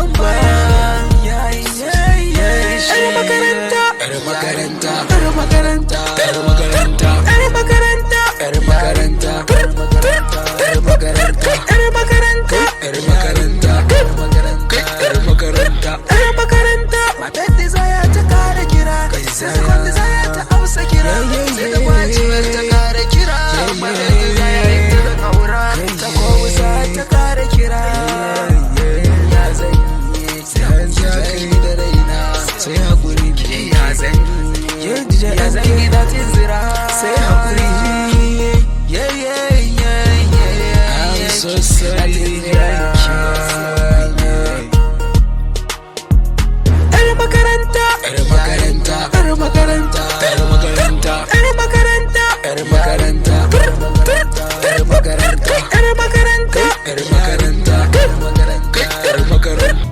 Goyon baya. Yar makaranta. Yar makaranta. Yar makaranta. Yar makaranta. Yar makaranta. Yar makaranta.